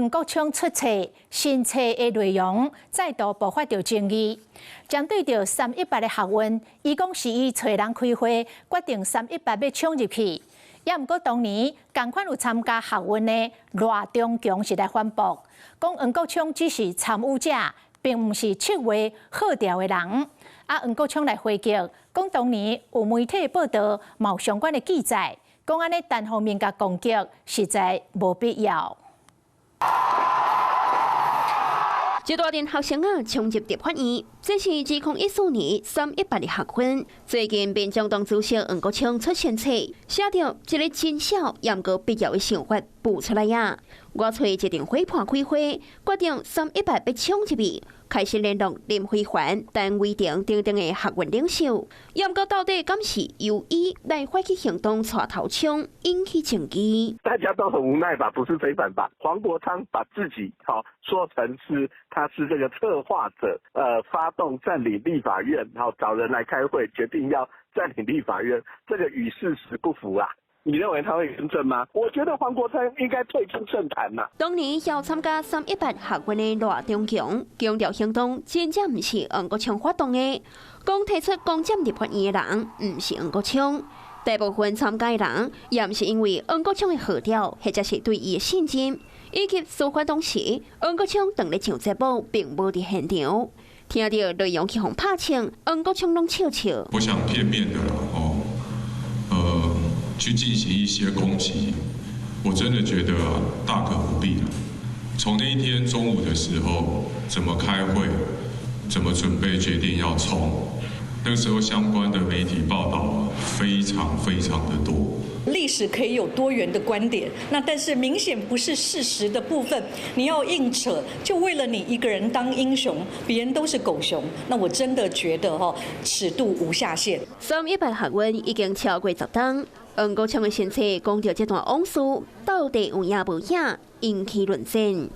黃國昌出冊新冊的內容再度爆發著爭議，針對著318的學運，伊講是伊揣人開會決定三一八欲衝入去，也毋過當年仝款有參加學運的賴中強是來反駁，講黃國昌只是參與者，並毋是策劃號召的人。啊，黃國昌來回擊，講當年有媒體報道，嘛有相關的記載，講按呢單方面共攻擊，實在無必要。一大陣學生仔衝入立法院，這是2014年318的學運。最近，民眾黨主席黃國昌出新冊，寫著一个真小也毋過必要的想法浮出來啊！我揣一陣伙伴開會，決定三一八欲衝入去，開始聯絡林飛帆、陳偉霆等等的學運領袖。也毋過到底敢是由伊來發起行動，帶頭衝，引起爭議。大家都很無奈吧？不是非凡吧？黃國昌把自己好說成是他是這個策劃者，發動佔領立法院，然後找人來開會，決定要佔領立法院，這個與事實不符啊！你認為他會更正嗎？我覺得黃國昌應該退出政壇啦。當年有參加三一八學運的賴中強強調行動真正毋是黃國昌發動的，講提出攻佔立法院的人毋是黃國昌，大部分參加的人也毋是因為黃國昌的號召，或者是對伊的信任，以及事發當時黃國昌當咧上節目，並無佇現場。聽著內容去予拍槍，黃國昌攏笑笑。我想片面的哦，去進行一些攻擊，我真的覺得大可不必了。從那一天中午的時候，怎麼開會，怎麼準備決定要衝，那個時候相關的媒體報道非常非常的多。歷史可以有多元的觀點，那但是明顯不是事實的部分，你要硬扯，就為了你一個人當英雄，別人都是狗熊，那我真的覺得哈，尺度無下限。三一八學運已經超過10冬，黃國昌的新冊講著這段往事，到底有影無影，引起論戰。